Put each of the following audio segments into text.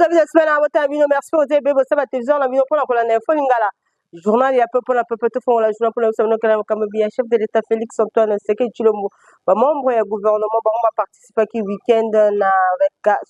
Mbote biso semaine abota bino. Merci pour ebe bosala télévision na bino mpona kolanda Info Lingala, journal ya peuple na peuple. Tofongola journal mpona biso bino kela makambo ya chef de l'État Félix Antoine Tshisekedi Tshilombo. Bamembre ya gouvernement bango baparticipaki week-end na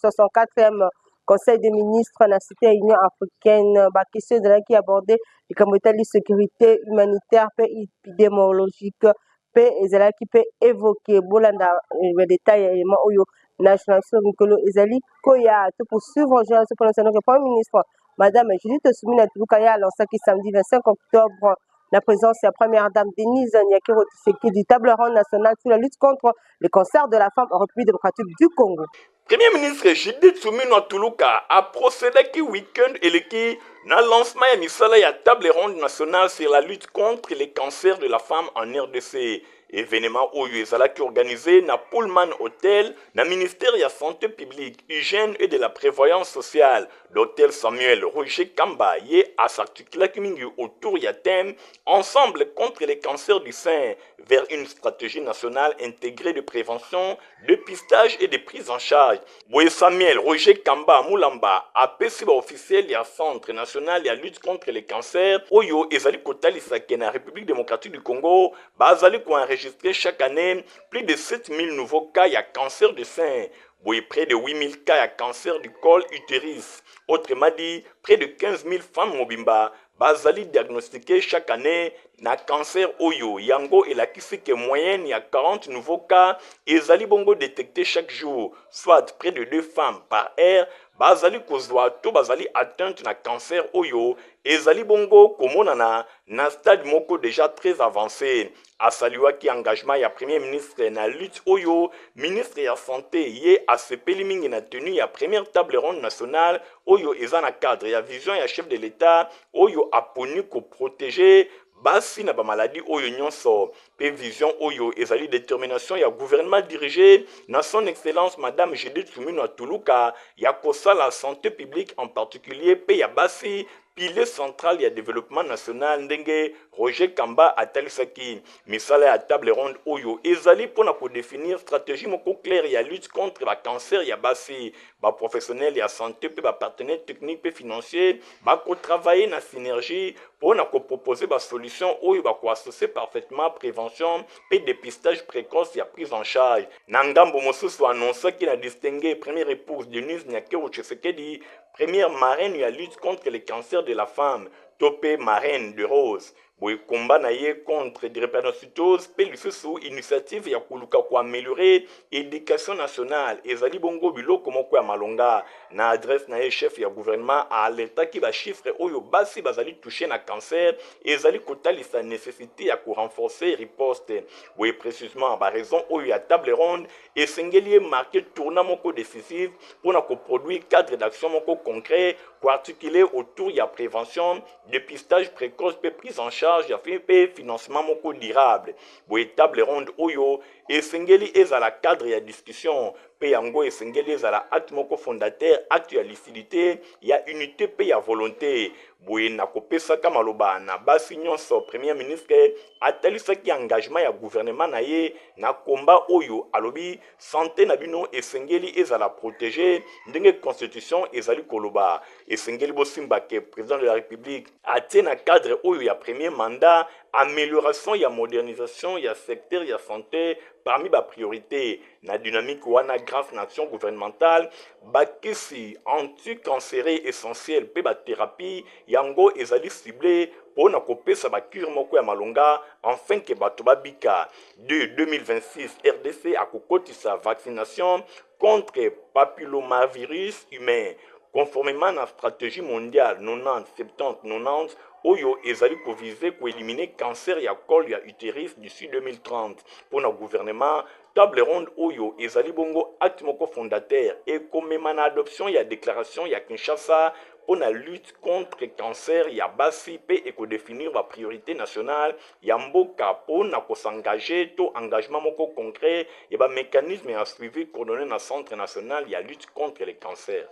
64e Conseil des ministres na Cité ya Union africaine. Baquestion ezalaki abordé, likambo etali sécurité humanitaire mpe épidémiologique mpe ezalaki mpe évoqué. Bolanda badetail ya élément oyo na journaliste mikolo ezali koya. To poursuivre journaliste mpona sanoke Premier ministre Madame Judith Suminwa Tuluka ye alansaki samedi 25 octobre, na présence ya première dame Denise Nyakeru Tshisekedi, table ronde nationale sur la lutte contre le cancer de la femme en République démocratique du Congo. Premier ministre Judith Suminwa Tuluka aprocédaki week-end eleki na lancement ya misala ya table ronde nationale sur la lutte contre le cancer de la femme en RDC. Événement oyo ezalaki organisé na Pullman Hotel na ministère ya Santé publique, Hygiène et de la Prévoyance sociale. Dr Samuel Roger Kamba ye asarticulaki mingi autour ya thème «Ensemble contre le cancer du sein, vers une stratégie nationale intégrée de prévention, dépistage et de prise en charge». Boye Samuel Roger Kamba Mulamba apesi baofficiel ya Centre national ya lutte contre le cancer oyo ezali kotalisa ke na République démocratique du Congo bazali koenregistrer chaque année plus de 7000 nouveaux cas ya cancer de sein, boye près de 8000 cas ya cancer du col utérus. Autrement dit, près de 15 000 femmes mobimba bazali diagnostiqué chaque année na cancer oyo. Yango elakisi ke moyenne ya 40 nouveaux cas ezali bongo détecté chaque jour, soit près de deux femmes par heure bazali kozwa to bazali atteinte na cancer oyo ezali bongo komonana na stade moko déjà très avancé. Asaluaki engagement ya Premier ministre na lutte oyo. Ministre ya Santé ye asepeli mingi na tenue ya première table ronde nationale oyo eza na cadre ya vision ya chef de l'État oyo aponi koprotéger basi na bamaladi oyo nyonso, mpe vision oyo ezali détermination ya gouvernement dirigé na Son Excellence Madame Judith Suminwa Tuluka ya kosala santé publique, en particulier mpe ya basi, pilier central ya développement national. Ndenge Roger Kamba atalisaki, misala ya table ronde oyo ezali mpona kodéfinir stratégie moko claire ya lutte contre bacancer ya basi. Baprofessionnel ya santé mpe bapartenaire technique mpe financier bakotravailler na synergie mpona kopropose basolution oyo bakoassocie parfaitement prévention mpe dépistage précoce ya prise en charge. Na ngambo mosusu, annonçaki na distingué première épouse Denise Nyakeru Tshisekedi, première marraine ya lutte contre le cancer de la femme to mpe marraine de rose. Boye komba na ye contre drépanocytose mpe lisusu initiative ya koluka koaméliorer éducation nationale ezali bongo biloko moko ya malonga. Na adresse na ye, chef ya gouvernement aalertaki bachiffre oyo basi bazali touché na cancer ezali kotalisa nécessité ya korenforcer riposte. Boye précisément baraison oyo ya table ronde esengeli emarquer tournant moko décisive mpona koproduire cadre d'action moko concret, koarticuler autour ya prévention, dépistage précoce mpe prise en charge ya mpe financement moko durable. Boye table ronde oyo esengeli ezala cadre ya discussion, mpe yango esengeli ezala acte moko fondateur, acte ya lucidité, ya unité mpe ya volonté. Boye na kopesaka maloba na basi nyonso, Premier ministre atalisaki engagement ya gouvernement na ye na komba oyo. Alobi santé na bino esengeli ezala protégé ndenge constitution ezali koloba. Esengeli bosimba ke président de la République atie na cadre oyo ya premier mandat amélioration ya modernisation ya secteur ya santé parmi bapriorité. Na dynamique wana, grâce na action gouvernementale, bakisi anticancéreux essentiel mpe bathérapie yango ezali ciblé mpo na kopesa bacure moko ya malonga afin ke bato babika. De 2026, RDC akokotisa vaccination contre papillomavirus humain conformément na stratégie mondiale 90 70 90 oyo ezali koviser koéliminer cancer ya col ya utérus d'ici 2030. Mpo na gouvernement, table ronde oyo ezali bongo acte moko fondateur ekomema na adoption ya déclaration ya Kinshasa mpo na lutte contre cancer ya basi mpe ekodéfinir bapriorité nationale ya mboka mpo na kos'engager to engagement moko concret ya bamécanisme ya suivi coordonné na Centre national ya lutte contre le cancer.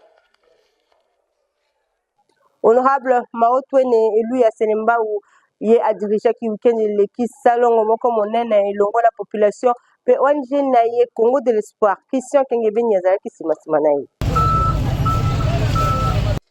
Honorable Mao Twene, élu ya Selembao, ye adirigeaki weekend eleki salongo moko monene elongo na population mpe ONG na ye Congo de l'Espoir. Christian Kengebeni azalaki nsima na ye.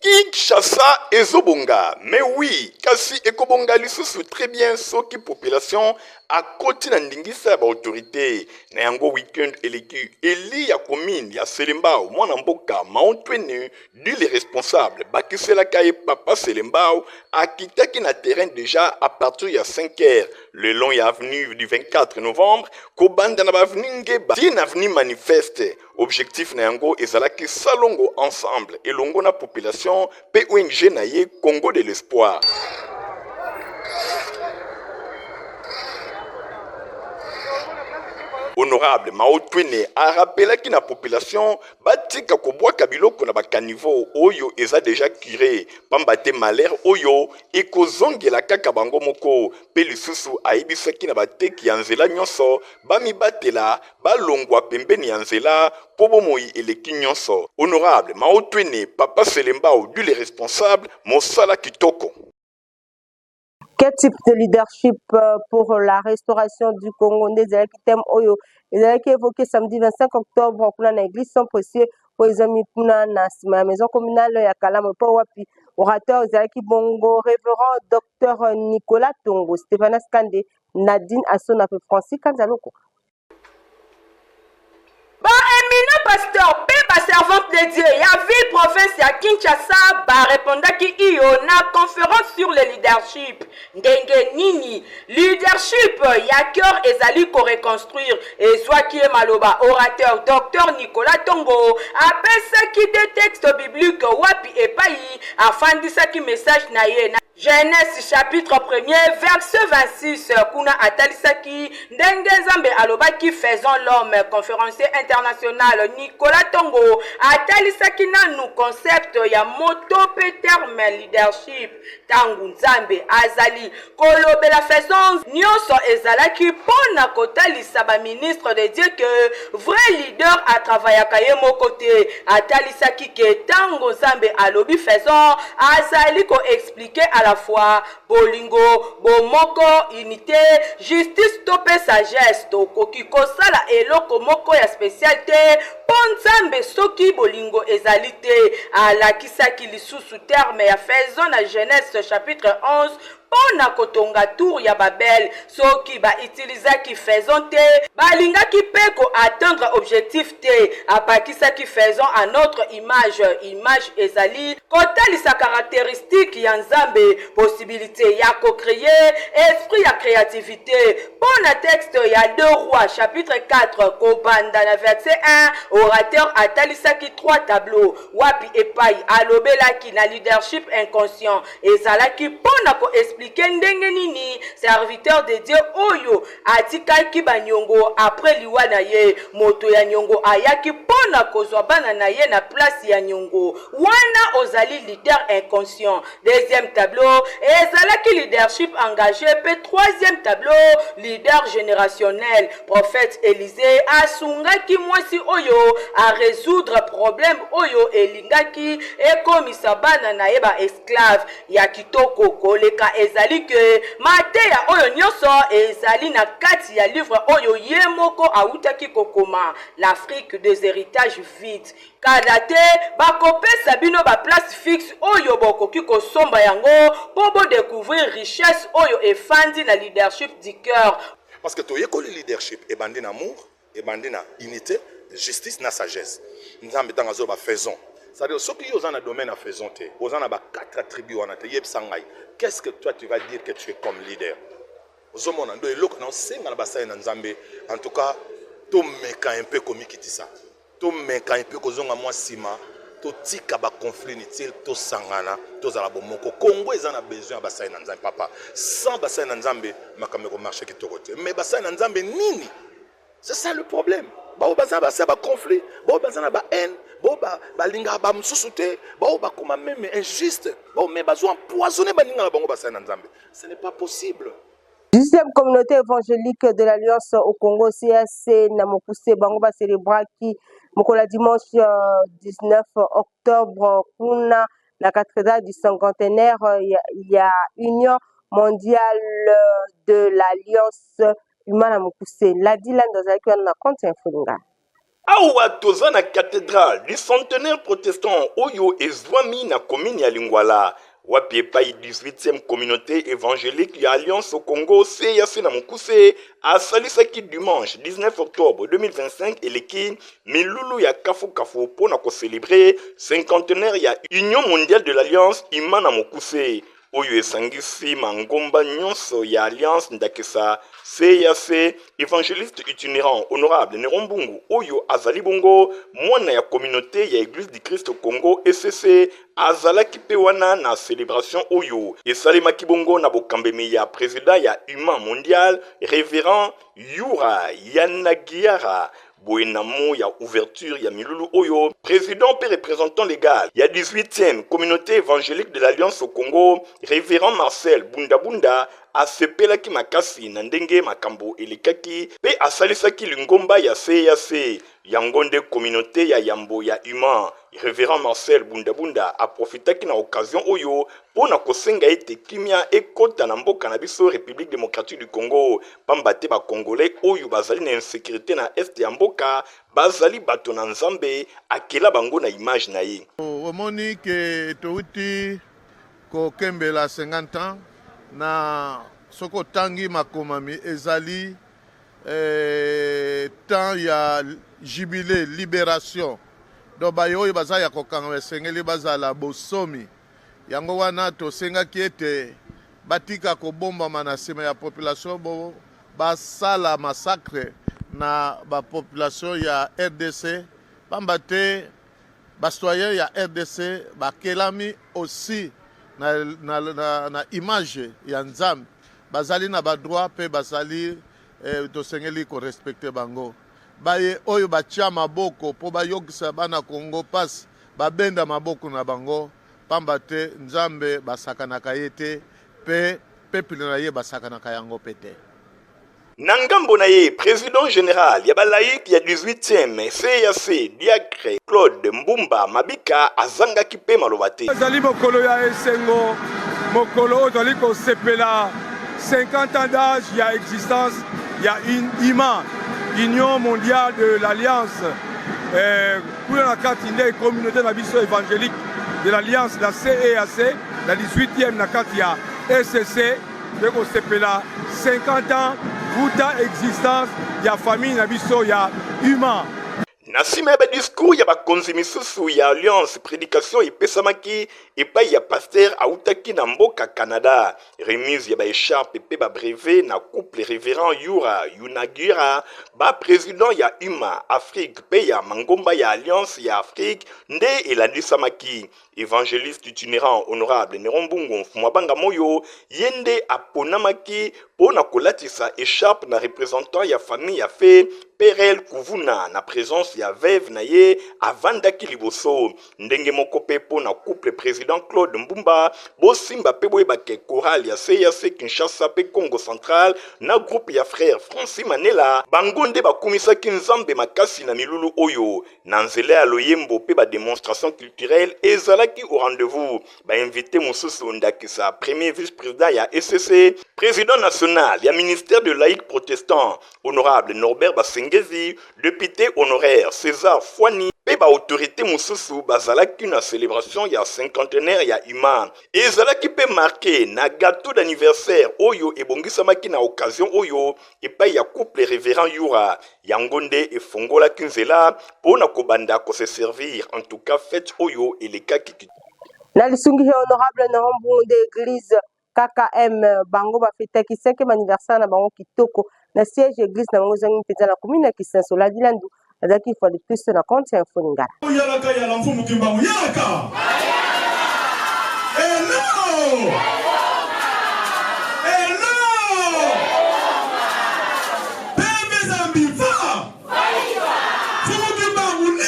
Kinshasa ezobonga mais oui kasi ekobonga lisusu très bien soki population akoti na ndingisa ya ba autorite na yango. Weekend eleki, élu ya commune ya Selembao, mwana mboka Maontwene dit le responsable, bakiselaka ye Papa Selembao, akitaki na terrain déjà à partir ya 5 heures le long ya avenue du 24 novembre, kobanda na baavenue Ngeba ti na avenue Manifeste. Objectif na yango ezalaki salongo ensemble elongo na population mpe ONG na ye Congo de l'Espoir. Honorable Mao Twene arapelaki na population batika kobwaka biloko na bacaniveau oyo eza déjà curé, pamba te malheur oyo ekozongela kaka bango moko. Mpe lisusu ayebisaki na bateki ya nzela nyonso bamibatela, balongwa pembeni ya nzela mpo bomoi eleki nyonso. Honorable Mao Twene, Papa Selembao du le responsable, mosala kitoko. Quel type de leadership pour la restauration du Congo? Nde ezalaki thème oyo ezalaki évoqué samedi 25 octobre kuna na église Saint Précieux oyo ezwami kuna na nsima ya maison communale ya Kalamu, mpo wapi orateur ezalaki bongo révérend docteur Nicolas Tongo. Stéphanas Kande, Nadine Asona mpe Francis Kanzaloko. Baéminent pasteur mpe baservante de Dieu ya ville province ya Kinshasa barépondaki iyo na conférence sur le leadership. Ndenge nini leadership ya cœur ezali koreconstruire? Ezwaki ye maloba orateur Dr Nicolas Tongo apesaki de texte biblique wapi epai afandisaki message na ye na Genèse chapitre 1er verset 26. Kuna atalisaki ndenge Nzambe alobaki: "Faisons l'homme." Conférencier international Nicolas Tongo atalisaki nanu concept ya moto mpe terme leadership. Ntango Nzambe azali kolobela "faisons", nyonso ezalaki mpo na kotalisa baministre de Dieu ke vrai leader atravaillaka ye moko te. Atalisaki ke ntango Nzambe alobi "faisons", azali koexpliquer à la fois bolingo, bomoko, unité, justice to mpe sagesse. Tokoki kosala eloko moko ya spécial te mpo Nzambe soki bolingo ezali te. Alakisaki lisusu terme ya "faisons" na Genèse chapitre 11 mpo na kotonga tour ya Babel. Soki bautilisaki "faisons" te, balingaki mpe koatteindre objectif te. Abakisaki "faisons à notre image". Image ezali kotalisa caractéristique ya Nzambe, possibilité ya kocréer, esprit ya créativité. Mpo na texte ya 2 Rois chapitre 4 kobanda na verset 1, orateur atalisaki trois tableaux wapi epai alobelaki na leadership inconscient. Ezalaki mpo na koexpliquer ndenge nini serviteur de Dieu oyo atikaki baniongo après liwa na ye, moto ya niongo ayaki mpo na kozwa bana na ye na place ya niongo wana. Ozali leader inconscient. Deuxième tableau ezalaki leadership engagé, mpe troisième tableau, leader générationnel. Prophète Élisée asungaki mwasi oyo arésoudre problème oyo elingaki ekomisa bana na ye baesclave. Ya kitoko koleka ezali ke mateya oyo nyonso ezali na kati ya livre oyo ye moko awutaki kokoma, "L'Afrique des héritages vides". Kala te bakopesa bino baplace fixe oyo bokoki kosomba yango mpo bodécouvrir richesse oyo efandi na leadership du cœur. Parce que toyekoli leadership ebandi na amour, ebandi na unité, justice na sagesse. Nzambe ntango azoba "faisons", c'est-à-dire soki yo oza na domaine ya "faisons" te, oza na ba quatre attributs wana te, yebisa ngai, qu'est-ce que toi tu vas dire que tu es comme leader? Ozomona ndo eloko na osenga na basali na Nzambe, en tout cas tomeka un peu komikitisa, tomeka un peu kozonga mwa nsima, totika baconflit inutile, tosangana, tozala bomoko. Kongo eza na besoin ya basali na Nzambe, papa. Sans basali na Nzambe, makambo ekomarcher kitoko te. Mais basali na Nzambe nini? C'est ça le problème. Bao baza na basa baconflit, bao baza na bahaine, bao balingaka bamosusu te, bao bakoma même injuste, bao me bazwa empoisonné baninga na bango. Basali na Nzambe, ce n'est pas possible. 10e communauté évangélique de l'Alliance au Congo, CAC na mokuse, bango bacélébraki mokolo ya dimanche 19 octobre kuna na cathédrale du cinquantenaire ya Union mondiale de l'Alliance, UMA na mokuse. Ladi Lando azalaki wana na compte ya Infolinga. Awa toza na cathedrale du centenaire protestant oyo ezwami na commune ya Lingwala, wapi epai 18e communauté évangélique ya Alliance au Congo CAC na mokuse asalisaki dimanche 19 octobre 2025 eleki milulu ya kafukafu mpo na kocelebre cinquantenaire ya Union mondiale de l'Alliance ima na mokuse oyo esangisi mangomba nyonso ya Alliance ndakisa CAC, Evangeliste itinerant Honorable Neron Mbungu oyo azali bongo mwana ya communaute ya Eglise du Christ au Congo ECC azalaki mpe wana na celebration oyo esalemaki bongo na bokambemi ya president ya UMA mondial Reverend Yura Yanagiara. Boye na mot ya ouverture ya milulu oyo, president mpe representant legal ya 18e communaute evangelique de l'Alliance au Congo, Reverend Marcel Bundabunda asepelaki makasi na ndenge makambo elekaki mpe asalisaki lingomba ya CAC, yango nde communaute ya yambo ya UMA. Reverend Marcel Bundabunda aprofitaki na occasion oyo mpo na kosenga ete kimia ekota na mboka na biso Republique democratique du Congo, pamba te ba Congolais oyo bazali na insecurite na est ya mboka bazali bato na Nzambe akela bango na image na ye. Omoni ke towuti kokembela 50 ans na soki otangi makomami ezali eh, temps ya jubile liberation donc baye oyo baza ya kokangama esengeli bazala bosomi yango wana tosengaki ete batika kobombama na nsima ya population bo basala massacre na bapopulation ya rdc pamba te bacitoyen ya rdc bakelami aussi na, na, na, na image ya nzambe bazali na badroit mpe bazali eh, tosengeli korespecte bango baye oyo batia maboko mpo bayokisa bana Congo mpasi babenda maboko na bango pamba te Nzambe basakanaka ye te mpe peuple na ye basakanaka yango mpe te. Na ngambo na ye, president general ya ba laïcs ya 18e CAC, Diacre Claude Mbumba Mabika azangaki mpe maloba te. Ezali mokolo ya esengo, mokolo oyo tozali kosepela 50 ans d'âge ya existence ya UMA, Union mondiale de l'Alliance. Eh, kuna na kati nde communauté na biso évangélique de l'Alliance, la CEAC, la 18e na kati ya ECC, toyei kosepela 50 ans wuta existence ya famille na biso ya UMA. Na nsima ya badiskur ya bakonzi misusu ya Alliance, predication epesamaki epai ya pasteur autaki na mboka Canada. Remise ya ba echarpes mpe ba brevets na couple Reverend Yura Yunagira, ba presidents ya UMA Afrique mpe ya mangomba ya Alliance ya Afrique nde elandisamaki. Evangeliste itinerant Honorable Neron Mbungu Mfumuabanga Moyo ye nde aponamaki mpo na kolatisa echarpe na representant ya famille ya fe Perel Kuvuna na presence ya veuve na ye avandaki liboso. Ndenge moko mpe mpo na couple President Claude Mbumba, bosimba mpe boyeba ke chorale ya CAC Kinshasa mpe Kongo Central na groupe ya frère Francis Manela bango nde bakumisaki Nzambe makasi na milulu oyo. Na nzela ya loyembo mpe ba demonstrations culturelles ezalaki au rendez-vous. Ba invites mosusu ndakisa premier vice-president ya ECC, president national ya ministère de laïcs protestants honorable Norbert Basengezi, depute honoraire Cesar Fuani mpe ba autorites mosusu bazalaki na celebration ya cinquantenaire ya UMA. Ezalaki mpe marque na gateau d'anniversaire oyo ebongisamaki na occasion oyo epai ya couple Reverend Yura. Yango nde efongolaki nzela mpo na kobanda ko se servir. En tout cas fete oyo elekaki kitoko. Na lisungi ya honorable Naon Mbungu nde eglise KKM bango bafetaki 5e anniversaire na bango kitoko na siège eglise na bango ezangi mpenza na commune ya Kisenso. Ladi Landu azalaki fois de plus na compte ya Info Lingala. Yalaka yala mfumu kimbangu yalaka. Hello! Hello! Pembe zambi va! Mfumu kimbangu ni!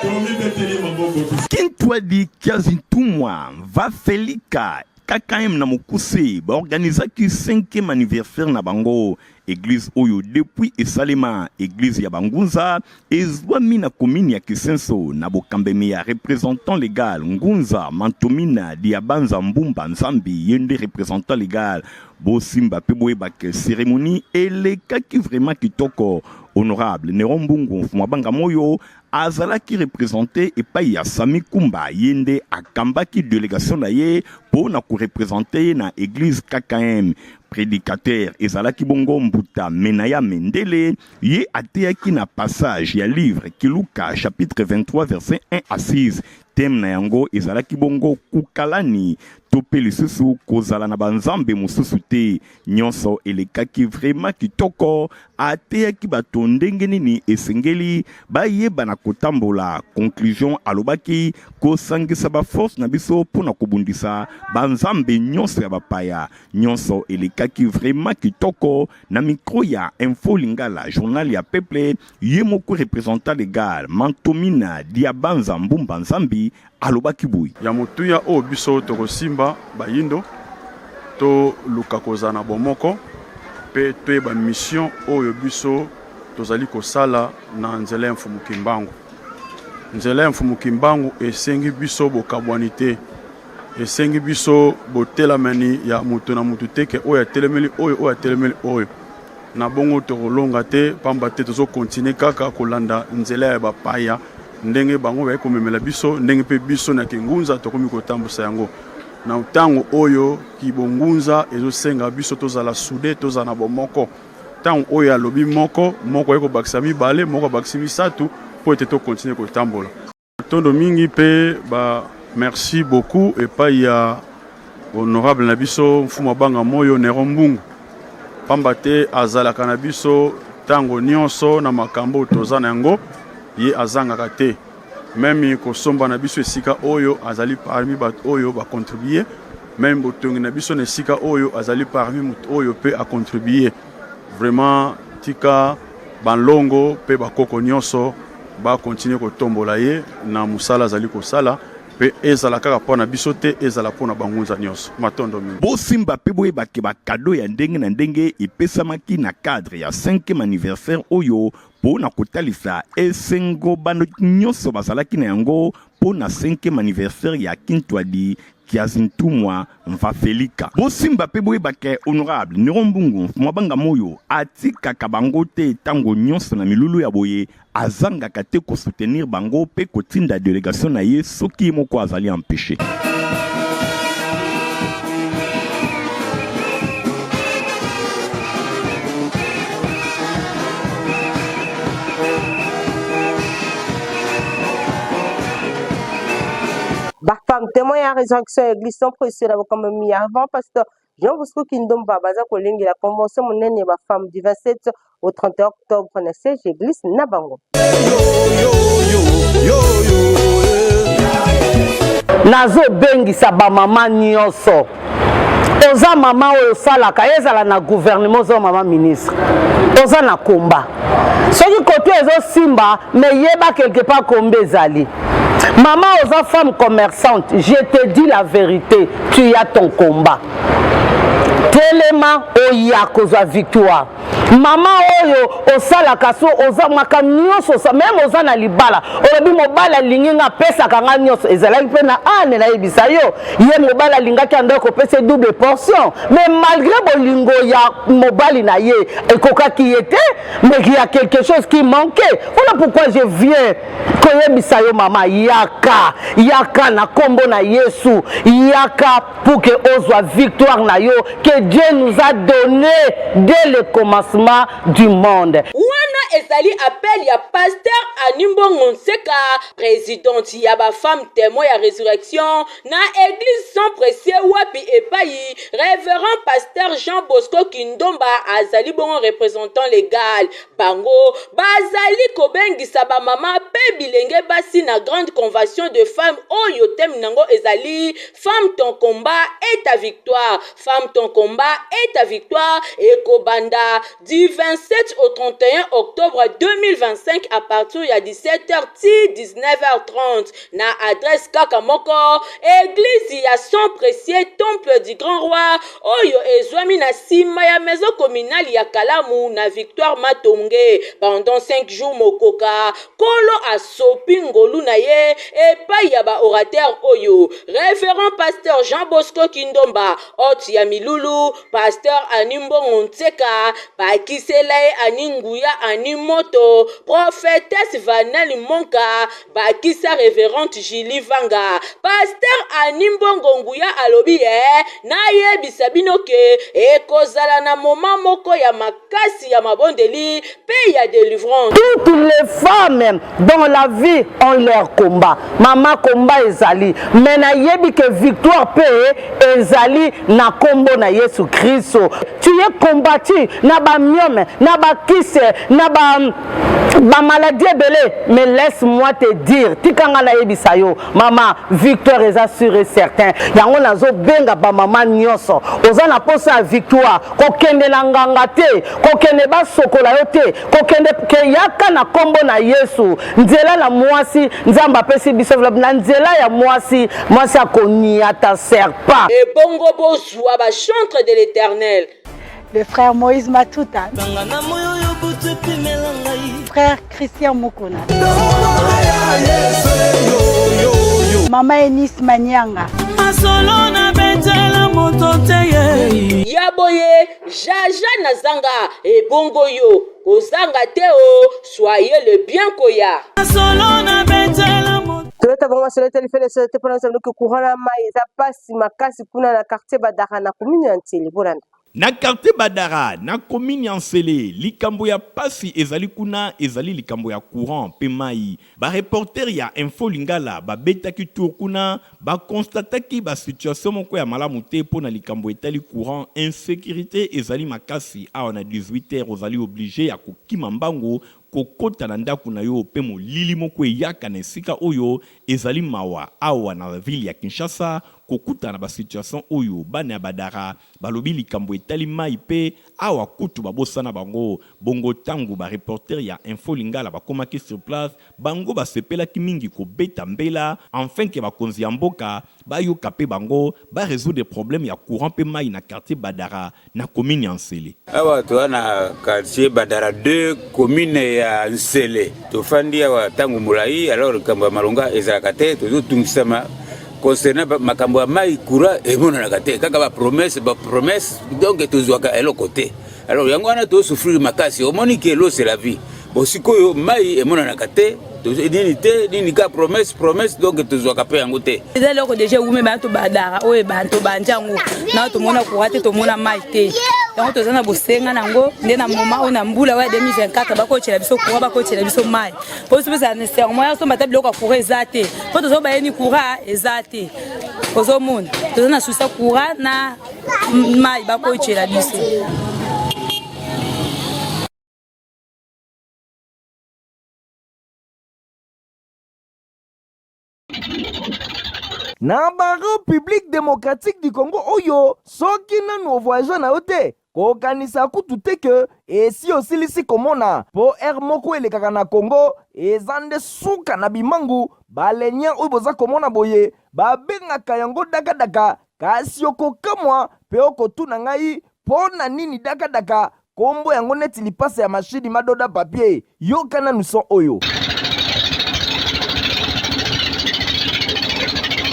Tomibeteli maboko. Kintwadi Kiazintumwa Vafelika KKM na mokuse baorganizaki 5e anniversaire na bango. Eglise oyo depuis esalema, eglise ya ba Ngunza, ezwami na commune ya Kisenso na bokambemi ya representant legal Ngunza Mantomina Diabanza Mbumba Nzambi, ye nde representant legal. Bosimba pe boyeba que ceremonie elekaki vraiment kitoko. Honorable Neron Mbungu Mfumua Banga Moyo azalaki represente epai ya Samy Kumba, ye nde akambaki delegation na ye po na ko representer ye na eglise KKM. Predicateur ezalaki bongo Mbuta Menaya Mendele, ye ateyaki na passage ya livre Kiluka chapitre 23 verset 1 à 6. Thème na yango ezalaki bongo Kukalani to mpe lisusu kozala na ba nzambe mosusu te. Nyonso elekaki vraiment kitoko. Ateyaki bato ndenge nini esengeli bayeba na kotambola. Conclusion alobaki kosangisa ba force na biso mpo na kobundisa ba nzambe nyonso ya bapaya. Nyonso elekaki vraiment kitoko. Na micro ya Info Lingala, journal ya peuple, ye moko representant legal Mantomina Diabanza Mbumba Nzambi alobaki boye. Ya motuya oyo biso tokosimba bayindo toluka kozala na bomoko mpe toyeba mission oyo biso tozali kosala na nzela ya Mfumu Kimbangu. Nzela ya Mfumu Kimbangu esengi biso bokabwani te, esengi biso botelamani ya moto na moto te ke oyo atelemeli oyo, oyo atelemeli oyo. Na bongo tokolonga te, pamba te tozo continuer kaka kolanda nzela ya bapaya ndenge bango baye komemela biso, ndenge mpe biso na kingunza tokomi kotambusa yango. Na ntango oyo kibongunza ezosenga biso tozala soude, tozala na bomoko. Ntango oyo alobi moko, moko aye kobakisa mibale, moko abakisi misato, mpo ete to continuer kotambola. Matondo mingi pe ba merci beaucoup epai ya honorable na biso Mfumu Abanga Moyo Neron Mbungu, pamba te azalaka na biso tango nionso na makambo toza na yango, ye azangaka te meme kosomba na biso esika oyo azali parmi bato oyo ba contribuer, meme botongi na biso na esika oyo azali parmi moto oyo pe a contribuer. Vraiment tika banlongo pe bakoko nionso ba continuer kotombola ye na mosala azali kosala pe ezala kaka mpo na biso te, ezala mpo na bangunza nionso. Matondo mingi. Bosimba pe boyeba ke ba cadeaux ya ndenge na ndenge epesamaki na cadre ya cinquième anniversaire oyo po na kotalisa esengo bano nionso bazalaki na yango po na cinquième anniversaire ya Kintuadi Kiazintumwa Mvafelika. Bosimba pe boyeba ke honorable Neron Mbungu Mfumua Banga Moyo atikaka bango te tango nionso na milulu ya boye, azangaka te ko soutenir bango pe kotinda delegation na ye soki ye moko azali empeche. Ba femmes témoins ya résurrection ya église sans précieux na bokambi ya avant pasteur Jean Bosco Kindomba baza kolengela convention monene ya ba femmes du 27 au 31 octobre na siège église na bango. Nazobengisa bamama nyonso oza mama oyo osalaka ezala na gouvernement oza mama ministre oza na komba soki kote ezosimba me yeba quelque part komba ezali mama oza femme commerçante je te dis la vérité tu as ton combat telema oya kozwa victoire mama oyo osalaka so oza makambo nyonso meme oza na libala olobi mobali alingi nga apesaka nga nyonso ezalaki mpe na ane nayebisa yo ye mobali alingaki andaki kopesa double portion mais malgré bolingo ya mobali na ye ekokaki ye te mais il y a quelque chose qui manquait voilà pourquoi je viens koyebisa yo mama yaka yaka na nkombo na yesu yaka pour que ozwa victoire na yo que Dieu nous a donné dès le commencement du monde. Wana ezali appel ya Pasteur Annie Mbongo Nseka, presidente ya ba femmes temoins ya resurrection na eglise Sang Precieux wapi epayi Reverend Pasteur Jean Bosco Kindomba azali bongo representant legal. Bango bazali kobengisa ba mama pe bilenge basi na grande convention de femmes oyo thème nango ezali Femme ton combat est ta victoire, femme ton combat est ta victoire ekobanda du 27 au 31 octobre 2025 à partir ya 17h ti 19h30 na adresse kaka moko eglise ya Sang Precieux Temple du Grand Roi oyo ezwami na sima ya maison communale ya Kalamu na Victoire Matonge. Pendant 5 jours mokoka Nkolo asopi ngolu na ye epai ya ba orateurs oyo, Reverend Pasteur Jean Bosco Kindomba, hote ya milulu, Pasteur Annie Mbongo Nseka, bakisela ye Annie Nguya Annie Moto, Prophetesse Vanel Monka, bakisa Reverente Julie Vanga. Pasteur Annie Mbongo Nguya alobi eh, nayebisa bino ke ekozala na moment moko ya makasi ya mabondeli mpe ya delivrance. Toutes les femmes dans la vie ont leur combat. Mama combat ezali, mais nayebi que victoire pe ezali na kombo na Yesu Kristo. Tu es combattu na ba myome, na ba kise, na ba ba maladie ebele, mais laisse-moi te dire, tika nga nayebisa yo, mama victoire eza sûr et certain. Yango nazobenga ba mama nyonso, oza na posa ya victoire, kokende na nganga te, kokende basokola yo te, kokende ke yaka na kombo na Yesu. Nzela na mwasi Nzambe apesi biso na nzela ya mwasi, mwasi akoniata serpent. Ebongo bozua ba chantres de l'Eternel. Le frère Moïse Matuta. Frère Christian Mukuna. Mama Enis Manyanga. Ya boye jaja nazanga ebongo yo kozanga te o soyez le bien koya. Toleta bango masolo etali fele solo te mpona ozala noki courant na mai eza mpasi makasi kuna na quartier Badara na commune ya Nsele. Bolanda. Na quartier Badara, na commune ya Nsele, likambo ya pasi ezali kuna ezali likambo ya courant pe mayi. Ba reporters ya Info Lingala babetaki tour kuna, ba constataki ba situation moko ya malamu te mpo na likambo etali courant, insecurite ezali makasi awa na 18 heures ozali oblige ya kokima mbangu kokota na ndaku na yo pe molili moko eyaka na esika oyo ezali mawa awa na ville ya Kinshasa kokutana na ba situation oyo bana ya Badara balobi likambo etali mayi pe awa kutu babosana bango bongo tangu ba reporters ya Info Lingala bakomaki sur place bango basepelaki mingi kobeta mbela enfin que bakonzi ya mboka bayoka pe bango ba resoudre problème ya courant pe mayi na quartier Badara na commune ya Nsele. Awa toza na quartier Badara 2 commune ya Nsele. Tofandi awa tango molayi alors likambo ya malonga ezalaka te, tozotungisama concernant makambo ya mai courant emonanaka te, kaka ba promesse ba promesse, donc tozwaka eloko te. Alors yango wana tozosouffrir makasi, omoni ke l'eau c'est la vie. Bon sikoyo mai emonanaka te, nini te nini kaka promesse promesse, donc tozwaka mpe yango te. Eza eloko deja ewume bana tobadara oyo ebanda tobandi yango na tomona courant te, tomona mai te, yango toza na bosenga na yango nde na moma oyo na mbula oyo ya 2024 bakotyela biso courant, bakotyela biso mai mpo biso mpeza nécessairement ya somba ata biloko ya courant eza te, mpo tozo bayeni courant eza te, ozomona toza na susi ya courant na mai bakotyela biso. Na ba Republique democratique du Congo oyo soki nanu o voyagea na yo te kokanisa kutu te que esi osilisi komona po heure moko elekaka na Congo eza nde suka na bimangu ba leniens oyo boza komona boye babengaka yango daka daka kasi okokamwa pe okotuna ngai po na nini daka daka Kombo yango neti lipasa ya machine madoda papier. Yoka nanu son oyo.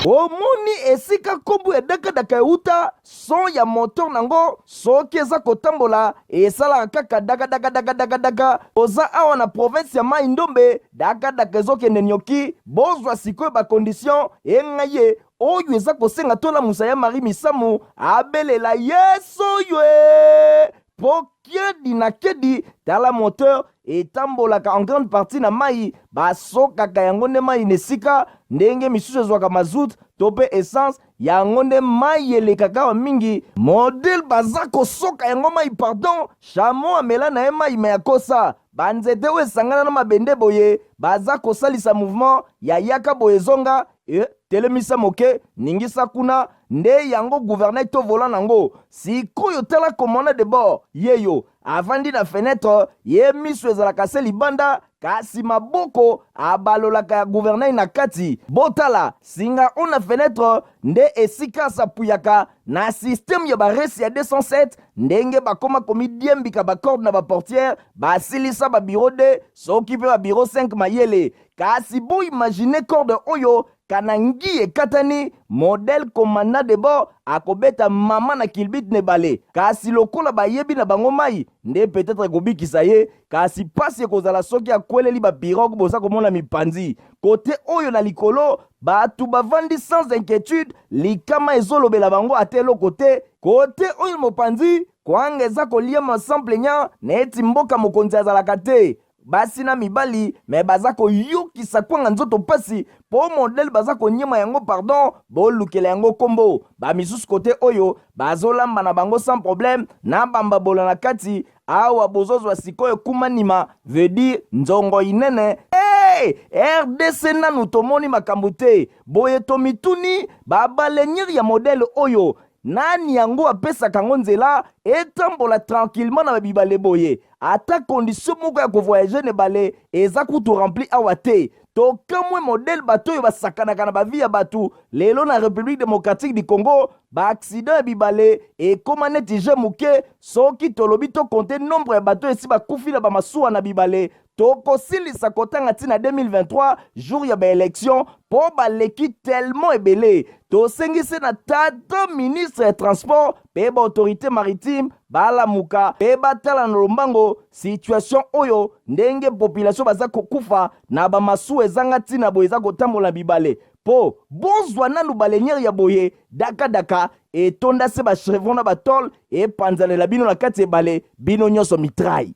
Omoni esika kombo ya dakadaka ewuta? Son ya moteur nango soki eza kotambola esalaka kaka dakadakadakadakadaka. Toza awa na province ya Mayi Ndombe, dakadaka ezokende nioki. Bozwa sikoyo ba conditions engaye oyo eza kosenga tolamusa ya Marie Misamu abelela Yesu oyo ee po kiedi na kiedi tala moteur etambolaka en grande partie na mayi basokaka yango nde mayi na esika ndenge misusu ezwaka mazout to pe essence yango nde mayi elekaka awa mingi modèle baza kosoka yango mayi pardon chameau amela na ye mayi mais akosa ba nzete oyo esangana na mabende boye baza kosalisa mouvement ya yaka boye zonga eh. Telemisa moke, ningisa kuna, nde yango gouvernail to volant nango. Sikoyo tala commandant de bord, yeyo, avandi na fenetre, ye miso ezalaka se libanda, kasi maboko abalolaka ya gouvernail na kati. Botala, singa oyo na fenetre nde esika asapuyaka na système ya ba resi ya 207, ndenge bakoma komidiembika ba corde na ba portière, basilisa ba bureau 2 soki pe ba bureau 5 mayele. Kasi bo imaginer corde oyo kana ngi ekatani, modèle commandant de bord akobeta mama na kilbit na ebale. Kasi lokola bayebi na bango mayi nde peut-etre ekobikisa ye, kasi pasi ekozala soki akweleli ba pirogue boza komona mipanzi. Cote oyo na likolo batu bavandi sans inquietude, likama ezolobela bango ata eloko te. Cote oyo mopanzi, kwanga eza koliama sans plaignant neti mboka mokonzi azalaka te. Basi na mibali mais baza koyokisa kwanga nzoto pasi po modèle baza koniema yango pardon bolukela yango kombo ba misusu kote oyo bazolamba na bango sans problème na bambabola na kati awa bozozwa sikoyo kumanima veut dire nzongo inene hey! Rdc nanu tomoni makambo te boye tomituni ba baleinière ya modèle oyo Nani yango apesaka yango nzela etambola tranquillement na ba bibale boye? Ata condition moko ya ko voyager na ebale eza kutu rempli awa te. Tokamwe modèle bato oyo basakanaka na ba vie ya batu lelo na Republique democratique du Congo, ba accidents ya bibale ekoma neti jeu muke, soki tolobi to compter nombre ya bato oyo esi bakufi na ba masuwa na bibale, Tokosilisa kotanga ti na 2023 jour ya ba election po baleki tellement ebele. Tosengi se na tata ministre ya transport pe ba autorite maritime balamuka pe batala na lombango situation oyo ndenge population baza kokufa na ba masuwa ezanga tina boye eza kotambola na bibale po bozwa nanu baleinière ya boye daka daka etonda se ba chevron na ba tole epanzanela bino na kati ebale bino nyonso mitraille.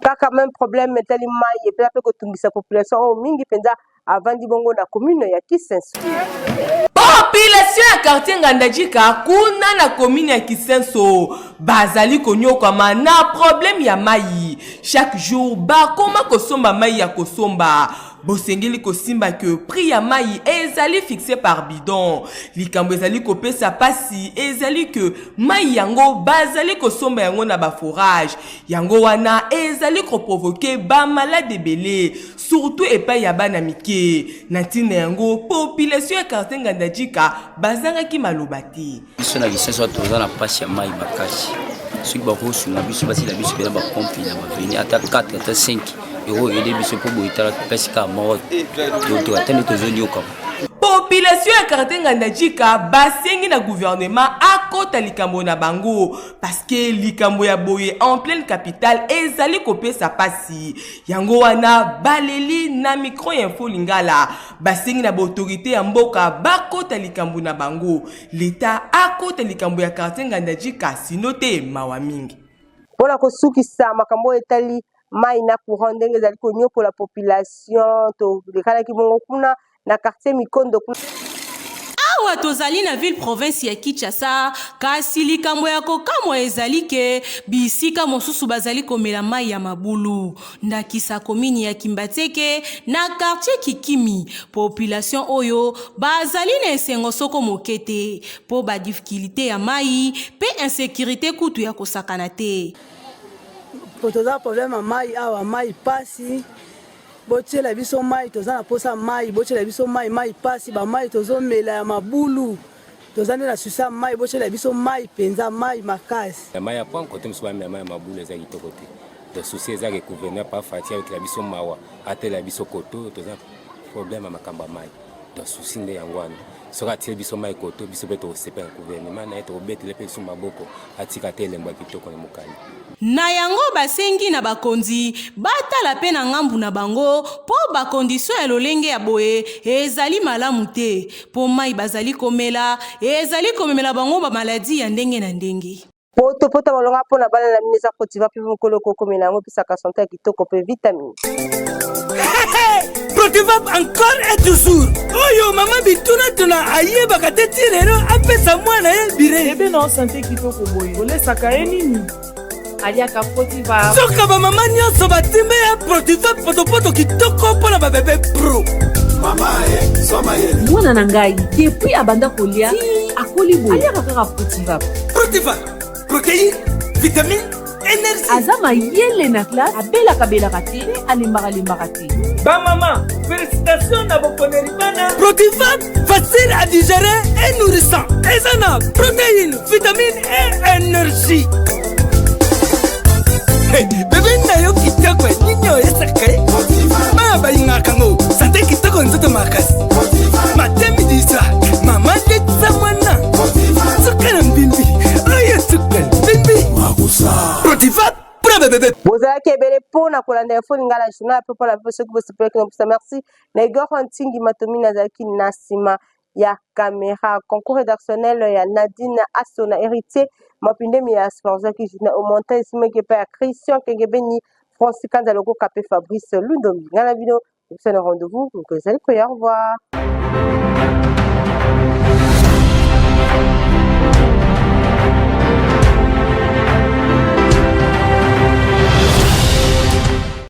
Kaka meme problème etali mai epela mpe kotungisa population oyo mingi mpenza avandi bongo na commune ya Kisenso. Population ya quartier Ngandajika kuna na commune ya Kisenso bazali konyokwama na problème ya mai. Chaque jour bakoma kosomba mai ya kosomba. Bosengeli kosimba que prix ya mayi ezali fixe par bidon. Likambo ezali kopesa pasi ezali que mayi yango bazali kosomba yango na ba forage. Yango wana ezali ko provoquer ba malade ebele surtout epai ya bana mike. Na ntina yango population ya quartier Ngandajika bazangaki maloba te. Biso na Kisenso toza na pasi ya mayi makasi. Soki bakosunga biso basila biso mpena bapompe na baveni ata 4 ata 5 ekoyede biso mpo boye tala pesi kaka moko ata nde tozonyokama. Population ya quartier Ngandajika basengi na gouvernement akota likambo na bango parce que likambo ya boye en pleine capitale ezali kopesa pasi. Yango wana baleli na micro ya Info Lingala basengi na ba autorite ya mboka bakota likambo na bango. L'etat akota likambo ya quartier Ngandajika sino te mawa mingi. Mpo na kosukisa makambo oyo etali mai na courant ndenge ezali konyokola population, tolekanaki bongo kuna na quartier Mikondo kuna. Awa tozali na ville province ya Kinshasa, kasi likambo ya kokamwa ezali ke bisika mosusu bazali komela mai ya mabulu. Ndakisa komini ya Kimbatseke na quartier Kikimi, population oyo bazali na esengo soko moke te po ba difficultes ya mayi pe insecurite kutu ya kosakana te. Toza problème ya mayi awa, mayi pasi, botiela biso mayi, toza na posa mayi, botiela biso mayi, mayi pasi, ba mayi tozomela ya mabulu, toza nde na souci ya mayi, botiela biso mayi penza, mayi makasi. Mayi ya pont kote mosusu bamela mayi ya mabulu eza kitoko te. Donc souci eza ke gouverneur pa Fatshi ayokela biso mawa, atela biso koto toza problème ya makambo ya mayi. Donc souci nde yango wana. Soki atie biso mayi koto biso pe tokosepela na gouvernement na ye, tokobetela pe lisusu maboko atika te elembo ya kitoko na mokanda. Na yango basengi na bakonzi batala pe na ngambu na bango po ba conditions ya lolenge ya boye ezali malamu te po mayi bazali komela ezali komemela bango ba maladies ya ndenge na ndenge. Poto poto malonga mpo na bana na bino eza kotiva mpe mokolo okokomela yango epesaka sante ya kitoko mpe vitamine. Protivap encore et toujours oyo mama bitunatuna ayebaka te ti lelo apesa mwana ye bire. Bebe na yo sante kitoko boye olesaka ye nini? Aliaka Protiva. Soka bamama nyonso batimbe ya Protiva potopoto kitoko mpo na babebe pro. Mwana na ngai depuis abanda kolia ti akoli boye aliaka kaka Protiva. Protiva, protéine, vitamine, énergie. Aza mayele na classe, abelaka belaka te, mpe alembaka lembaka te. Bamama, félicitation na boponeli bana. Protiva, facile à digérer et nourrissant. Eza na protéine, vitamine et énergie. Hey, bebe na yo kitoko nini oyesaka ye bana balingaka yango sante kitoko nzoto makasi matemi disa mama letisa mwana suka na mbimbi oyo suka mbimbi Protiva mpona bebebe. Bozalaki ebele mpo na kolanda Info Lingala journal mpe mpo na mpe soki bosepelaki na biso merci na Igor Ntingi Matomini azalaki na nsima ya camera concours rédactionnel ya Nadine Asso na Héritier Mapindemi ya supervisaki journal au montage esimaki epai ya Christian Kengebeni Francis Kanza Lokoka mpe Fabrice Lundombi ngai na bino biso na rendez-vous mokolo ezali koya au revoir.